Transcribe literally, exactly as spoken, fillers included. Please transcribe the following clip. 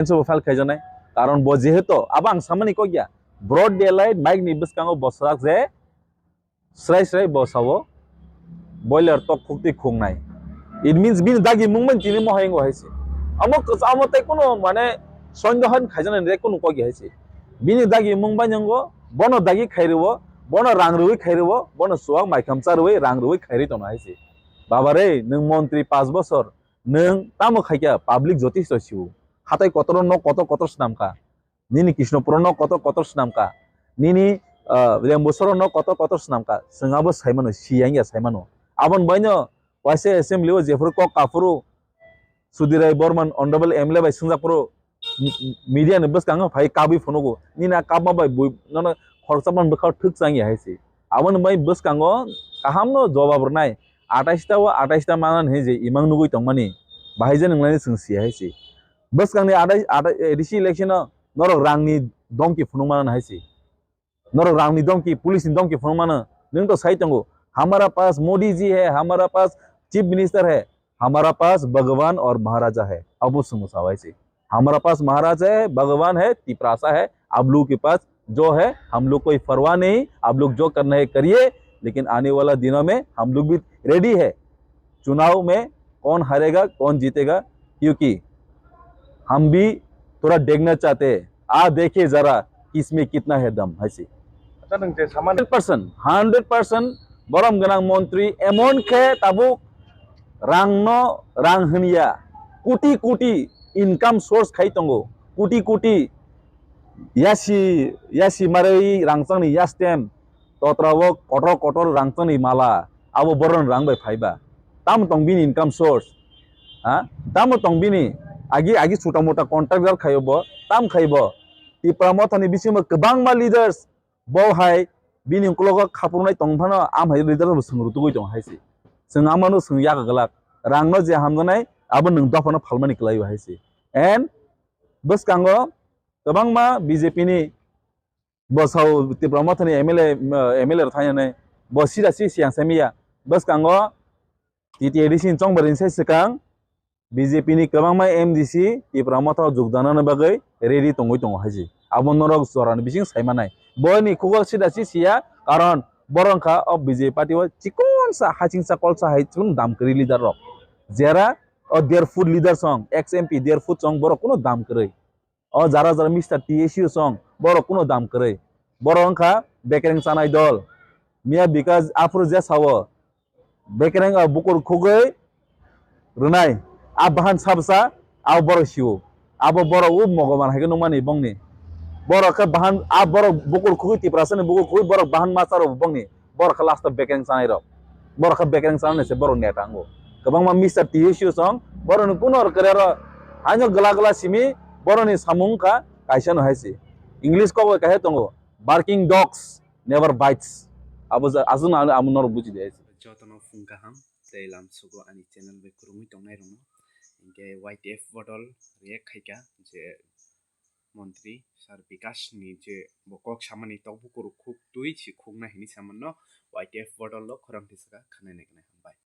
Complaints bo file khaijaknai. Karon bo jehetu abo ang samani kok ya, broad daylight mic ni bwskango bo swrak je srai srai bo sao, boiler tok khuk twi khuk nai. It means bini dagi mung bai tini mohai wngo hai se. Amo kwchamo tei kuno mane sondohan khaijaknai tei kuno kok ya hai se. Bini dagi mung bai wngo, bono dagi khai rwo, bono rang rwi khai rwo, bono chuwak maikam cha rwi rang rwi khai rwi tono hai se. Baba re, nwng montri panch bosor, nwng tamo khai kha, public jotisto sio. Hatai kotor no kotor kotor swnam kha. Nini Krishnapur no kotor kotor swnam kha. Nini, ah, Rembusor no kotor kotor swnam kha. Chwng abo sai mano, siyang ya sai mano. Aboni bai no waisa assembly o jephuru kok kaphuru Sudhir Rai Barman honorable M L A bai swngjak phuru m-, m-, media ni bwskango phai kabwi phunugo. Nini a kabma bai bui nono khoroksa man bwkha thwk chang ya hai se. Aboni bai bwskango kaham no jawab rwnai. Atais ta o atais ta manani hai je imang nugwi tongmani. Bahai je nwnglai chwng si hai se. Bwskangni adai, adai, A D C election o norok rangni domki phunuk mano hai se. Norok rangni domki, police ni domki phunuk mano. Nwng to sai tongo, "Hamara pas Modi ji hai, hamara pas Chief Minister hai, hamara pas Bhagwan aur Maharaja hai." Abo swngmo sa hai se. "Hamara pas Maharaja hai, Bhagwan hai, Tiprasa hai, aap log ke pas jo hai, hum log koi parwah nahi, aap log jo karna hai kariye, lekin aane wala dinon mein hum log bhi ready hai." चुनाव में कौन हारेगा, कौन जीतेगा, क्योंकि हम भी थोड़ा देखना चाहते हैं। आ देखिए जरा, किसमें कितना है दम, hai se. Acha, nwng je samani hundred percent, hundred percent borom gwnang montri emon khe tabuk rang no, rang hwnya, koti koti income source khai tongo, koti koti yasi, yasi marwi rangchakni yastem, totra o kotor kotor rangchakni mala, abo borokni rang bai phaiba. Tamo tong bini income source? Ha? Tamo tong bini? Agi, agi chuta mota contractor khaio bo, tam khai bo. Tipra Mothani bisingo kwbangma leaders bo hai bini uklogo khapurunai tong phano, am hai leaders bo swng rutugwi tong hai se. Swng amano swng yak glak. Rangno je hamjaknai, abo nwng dophano phalmani kwlaio hai se. And bwskango kwbangma B J P ni bo sao Tipra Mothani M L A, uh, M L A rok thainani bo sida si siyang sai miya. Bwskango T T A D C ni chongbar ni sai swkang B J P ni kwbangma M D C Tipra Motha jukdanani bagwi ready tongwi tongo hai se. Abo norok jorani bising sai manai. Boini khugo sida si siya, karon borok wngkha o B J P party o chikonsa hachingsa kolsa hai chwng dam kwrwi leader rok. Jera o dear food leader song, ex M P dear food song borok kuno dam kwrwi. O jara jara Mister T S U song, borok kuno dam kwrwi. Borok wngkha bekereng chanai dol. Miya Bikas aphuru je sao, bekereng o bukur khugwi rwnai. A bahan sabsa, abo borok sio. Abo borok o Mogoman hai khe nukmani bongni. Borok khe bahan, a borok bukur khugwi Tiprasani bukur khugwi borok bahan ma charo bongni. Borok khe last o bekereng chanai rok. Borok khe bekereng chanai se borok neta wngo. Kwbangma Mister T S U song, borokni kuno rwkre ro haino gwla gwla simi borokni samung wngkha kaisa no hai se. English kok bai kaisa tongo, "Barking dogs never bites." Abo ja-, aswkno ano amo norok buji di hai se. Jotono phung kaham tei lam sugo ani channel bai kwrwngwi tongnai rokno. Hinkhe Y T F bodol react khaika je montri sir Bikash ni je bo kok samani tok bukur khuk twi si khukna hini samanno Y T F bodol lo khorang tisaka khanai nai khnai hambai.